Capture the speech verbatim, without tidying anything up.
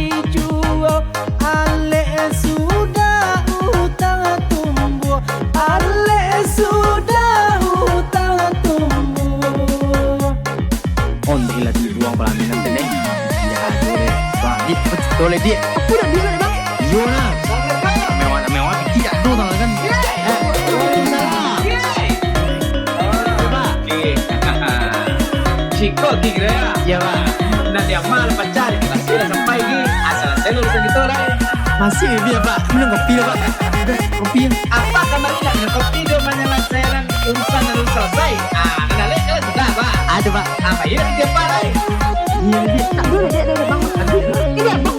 Dijual, alek sudah utang tumbuah, alek sudah utang tumbuah. On deh lah dibuang pelaminan teh, Neng. Ya, aduh deh. Bang, Dik, apa cerita leh, Dik? Aku dah bilang, Bang. Iyo lah. Mewah, mewah, Dik, ado tau kan? Waalaikumsalam. Coba. Oke. Siko Gi kiro ya? Iyo, Pak. Nan diamal pacar, pasti lah sampai Gi. Asal selesai urusan kito lah. Masih, Bi, ya, Pak? Minum kopi lah, Pak. Udah, kopi ya. Apa kamari nak minum kopi, dia menyelesaikan urusan nan selesai. Ah, nak lek lah sudah, Pak. Ada, Pak. Apa iya di depan, eh? Iya, Bi. Tak boleh, Dek, Dek, Bang. Aduh. Ini Abang,